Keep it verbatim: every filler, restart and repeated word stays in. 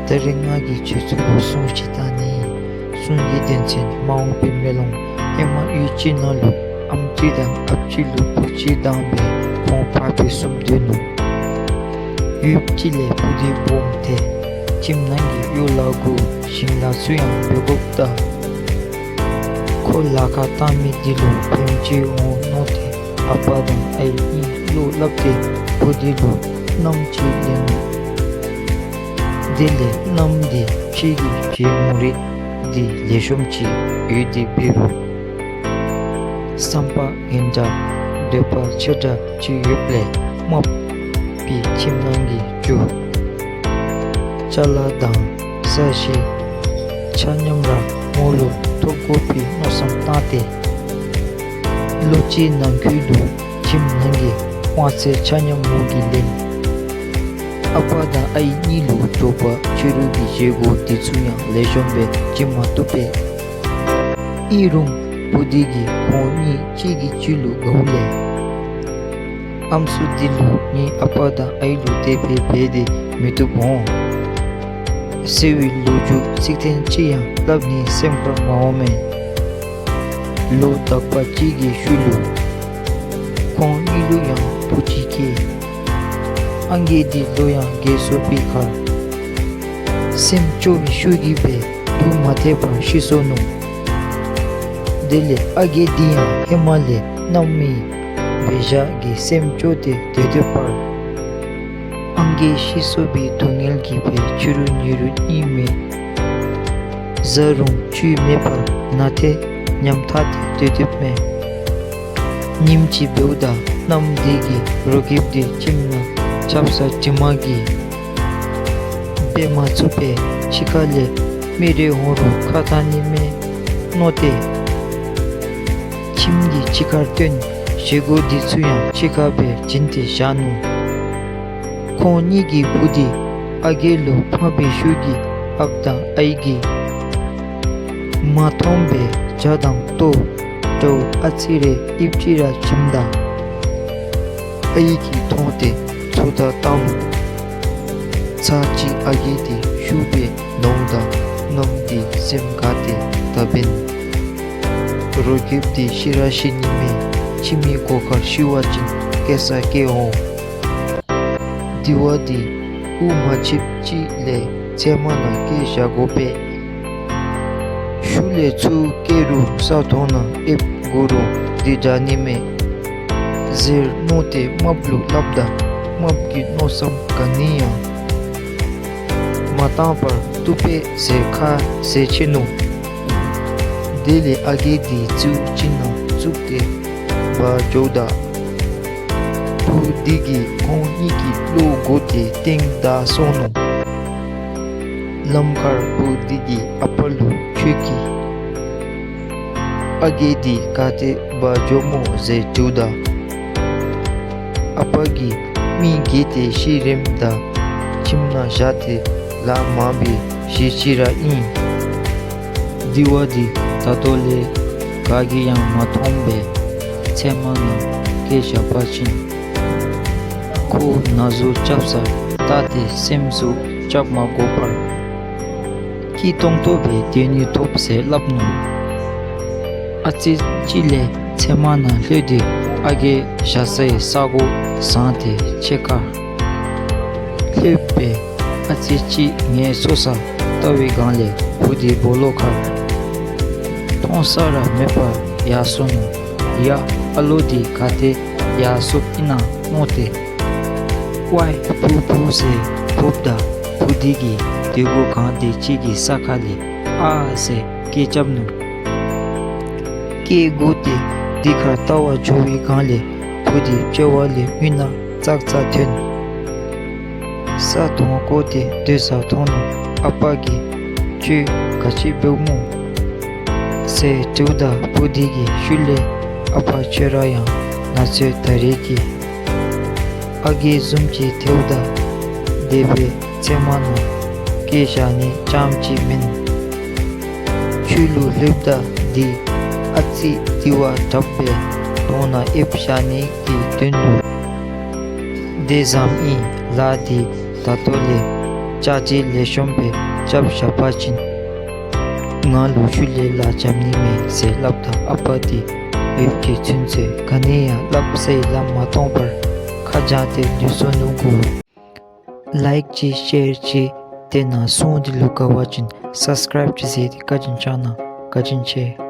ད་རེས་ང་གིས་ཁྱེད་ཚུ་ལུ་སྲུང་ཅིག་བཏང་ནི། སྲུང་གི་དོན་ཚན་མ་འོངས་པའི་མེ་ལོང་། ཧེ་མ་ཡུལ་ཅིག་ནང་ལུ་ཨམ་ཅིག་དང་ཨཔ་ཅིག་ལུ་བུ་ཅིག་དང་སྦེ་ཁོང་ཕ་སྤད་གསུམ་སྡོད་ནུག། ཡུདཔ་ཅིག་ལས་བུ་འདི་སྦོམ་ཏེ་ཁྱིམ་ནང་གི་གཡོག་ལཱ་གུ་ཞིང་ལཱ་ཚུ་ཡང་འབད་དགོཔ་ད། ཁོ་ལཱ་ཁག་བཏང་མི་འདི་ལུ་ཕནམ་ཅིག་འོང་མནོ་སྟེ་ཨ་པ་དང་ཨའི་གཉིས་བློ་སླབ་སྟེ་བུ་འདི་ལུ་མནའམ་ཅིག་ལེན་ནུག། དེ་ལས་མནའམ་འདི་ཕྱི་གི་བྱད་མུ་རིགས་འདི་ལེགས་ཤོམ་ཅིག་ཡོད་དེ་འབད་རུང་བསམ་པ་ངན་དྲགས་འདོད་པ་ཆེ་དྲགས་ཅིག་ཡོདཔ་ལས་རྨགཔ་སྦེ་ཁྱིམ་ནང་གི་རྒྱུ་ཅ་ལ་དང་ས་གཞི་ཆ་མཉམ་ར་མོ་ལུ་ཐོབ་དགོ་པའི་མནོ་བསམ་བཏང་སྟེ་ལོ་གཅིག་ནང་འཁོད་ལུ་ཁྱིམ་ནང་གི་དབང་ཚད་ཆ་མཉམ་མོ་གིས་ལེན། ཨ་པ་དང་ཨའི་གཉིས་ལུ་འབྲོག་པ་ཕྱི་རུ་གི་བཞེས་སྒོ་འདི་ཚུ་ཡང་ལེགས་ཤོམ་སྦེ་བྱིན་མ་བཏུབ་པས། ཨིན་རུང་བུ་འདི་གིས་ཁོང་གཉིས་གཅིག་གིས་གཅིག་ལུ་དགའཝ་ལས་ཨམ་སྲུ་འདི་ལུ་ངེའི་ཨ་པ་དང་ཨའི་ལུ་དེ་སྦེ་འབད་དེ་མི་བཏུབ་འོང་ཟེར་བའི་ལོ་རྒྱུས་ཚིག་ཐེངས་གཅིག་ཡང་སླབ་ནི་སེམས་ཁར་མ་འོང་མས། ལོ་དག་པ་ཅིག་གི་ཤུལ་ལུ་ཁོང་གཉིས་ལུ་ཡང་བུ་ཅིག་སྐྱེས། ཨང་རྒས་འདི་ལོ་ཡང་རྒས་སོ་བའི་ཁར་སེམས་སྐྱོ་བའི་ཤུགས་ཀྱིས་སྦེ་དུག་མ་ཐེག་པར་ཤི་སོ་ནུག། དེ་ལས་ཨ་རྒས་འདི་ཡང་ཧེ་མ་ལས་མནའམ་མེད་པའི་ཞག་གིས་སེམས་སྐྱོ་སྟེ་སྡོད་སྡོད་པར་ཨང་རྒས་ཤི་སོ་བའི་སྡུག་བསྔལ་གྱིས་སྦེ་ཕྱི་རུ་ཉལ་རུང་གཉིད་མེད། བཟའ་རུང་བཅུད་མེད་པར་ན་ཐེ་ཉམ་ཐག་སྟེ་སྡོད་སྡོདཔ་མས། ཉིནམ་ཅིག་འབདཝ་ད་མནའམ་འདི་གིས་རོ་ཁེབ་འདི་ཁྱིམ་ནང་རྐྱབ་ས་དྲི་མ་གིས་འབད་མ་ཚུགས་པས། ཕྱི་ཁ་ལས་མི་རེ་འོང་རུང་ཁ་བཏང་ནི་མས་མནོ་སྟེ་ཁྱིམ་གྱི་ཕྱི་ཁར་བཏོན། བཞེས་སྒོ་འདི་ཚུ་ཡང་ཕྱི་ཁར་སྦེ་བྱིན་ཏེ་བཞག་ནུག། ཁོང་གཉིས་ཀྱི་བུ་འདི་ཨ་རྒས་ལུ་ཕངས་པའི་ཤུགས་ཀྱིས་ཨཔ་དང་ཨའི་གིས་མ་མཐོངམ་སྦེ་ཇ་དང་ལྟོ་འདྲཝ་ཨ་ཙི་རེ་ཨིབ་ཅི་ར་བྱིནམ་ད་ཨའི་གིས་མཐོང་སྟེ་ཚོད་ལྟ་བཏང་ནུག། ཚར་གཅིག་ཨ་རྒས་འདི་ཤུགས་སྦེ་ནཝ་ད་མནའམ་འདི་སེམས་དགའ་སྟེ་ད་འབདན་རོ་ཁེབ་འདི་ཤི་ར་ཤི་ནི་མས། ཁྱིམ་གྱི་སྒོ་ཁར་ཤི་བ་ཅིན་སྐྱེ་ས་སྐྱེ་འོང་། དེ་བ་འདི་དབུགས་མ་ཆདཔ་ཅིག་ལས་ཚལ་མ་ནང་བསྐྱལ་བཞག་དགོ་པས། ཤུལ་ལས་ཚུར་བསྐྱལ་རུང་ས་དོང་ནང་ཨེབ་དགོ་རུང་འདི་དྲག་ནི་མས་ཟེར་མནོ་སྟེ་རྨགཔ་ལུ་སླབ་ད་རྨགཔ་གིས་མནོ་བསམ་ག་ནི་ཡང་མ་བཏང་པར་བཏུབ་པས་ཟེར་ཁ་བཟེད་ཆི་ནུག། དེ་ལས་ཨ་རྒས་འདི་རྫིཝ་ཅིག་ནང་བཙུགས་ཏེ་འབག་འགྱོཝ་ད་བུ་འདི་གིས་ཁོང་གཉིས་ཀྱི་བློ་གོ་སྟེ་བརྟན་བཏགས་སོང་ནུག། ལམ་ཁར་བུ་འདི་གིས་ཨ་པ་ལུ་ཁྱོད་ཀྱིས་ཨ་རྒས་འདི་ག་ཏེ་འབག་འགྱོཝ་སྨོ་ཟེར་དྲིཝ་ད་ཨ་པ་གིས་མི་རྒས་ཏེ་ཤི་རནམ་ད་ཁྱིམ་ནང་བཞག་སྟེ་ལཱ་མང་སྦེ་བཞེས་ཅི་ར་ཨིན། དེ་བ་འདི་ད་ལྟོ་ལས་ག་གིས་ཡང་མ་མཐོངམ་སྦེ་ཚལ་མ་ནང་བསྐྱལ་བཞག་པ་ཅིན་ཁོ་ན་ཟུག་རྐྱབ་ས་བལྟ་སྟེ་སེམས་ཟུག་རྐྱབ་མ་དགོ་པར་སྐྱིད་ཏོང་ཏོ་སྦེ་སྡོད་ནི་ཐོབ་ཟེར་སླབ་ནུག། ཨ་ཙི་ཅིག་ལས་ཚལ་མ་ནང་ལྷོད་དེ་ཨ་རྒས་བཞག་སའི་ས་གོ་བཟང་སྟེ་ཕྱེད་ཀ་ལྷོདཔ་སྦེ་ཨ་ཙི་ཅིག་ངལ་གསོ་ས་བལྟ་བའི་སྒང་ལས་བུ་འདི་སྦོ་ལོགས་ཁར་མཐོང་ས་ར་མེད་པར་ཡར་སོ་ནུག། ཡ་ཨ་ལོ་འདི་ག་ཏེ་ཡར་སོཔ་ཨིན་ན་མནོ་སྟེ་ཝའི་བུ་བུ་ཟེར་བོཝ་ད་བུ་འདི་གིས་དེ་གུ་གང་སྟེ་གཅིག་གི་ས་ཁ་ལས་ཨ་ཟེར་སྐད་རྐྱབ་ནུག། སྐད་གོ་སྟེ་དེ་ཁར་བལྟ་བར་འགྱོ་བའི་སྒང་ལས་བུ་འདི་དཔྱལ་བ་ལས་རྔུལ་ནག་ཙག་ཙ་ཐོན། ས་དོང་བརྐོ་སྟེ་སྡོད་ས་མཐོང་ནུག། ཨ་པ་གིས་ཁྱོད་ག་ཅི་འབདཝ་སྨོ་ཟེར་དྲིཝ་ད་བུ་འདི་གིས་ཤུལ་ལས་ཨ་པ་ཁྱོད་ར་ཡང་ན་ཚོད་ད་རེས་ཀྱི་ཨ་རྒས་བཟུམ་ཅིག་ཐལཝ་ད་དེ་སྦེ་ཚལ་མ་ནང་བསྐྱལ་བཞག་ནི་རྐྱངམ་ཅིག་མེན། ཆུ་ལུ་ལྷོདཔ་ད་འདི་ཨ་ཙི་དེ་བ་དྲགཔ་སྦེ་དོང་ནང་ཨེབ་བཞག་ནི་གི་དོན་ལུ་དེ་བཟུམ་ཨིན། ལཱ་འདི་ད་ལྟོ་ལས་ ཅ་ཅི་ལེགས་ཤོམ་སྦེ་རྐྱབ་བཞག་པ་ཅིན་ང་ལོག་ཤུལ་ལས་ལཱ་འཇམ་ནི་མས་ཟེར་སླབ་ད་ཨ་པ་འདི་ཡུདཔ་ཅིག་ཚུན་ཚོད་ག་ནི་ཡང་སླབ་ས་ཡང་སླབ་མ་མཐོང་བར་ཁ་བྱང་སྟེ་ལུས་སོ་ནུག་གོ། ལའིཀ་ཅིག་ཤེར་ཅིག་དེ་ནང་སྲུང་འདི་ལུ་དགའ་བ་ཅིན་སབ་སི་ཀརའིབ་ཅིག་མཛད་དེ་བཀའ་དྲིན་བསྐྱང་གནང་། བཀའ་དྲིན་ཆེ།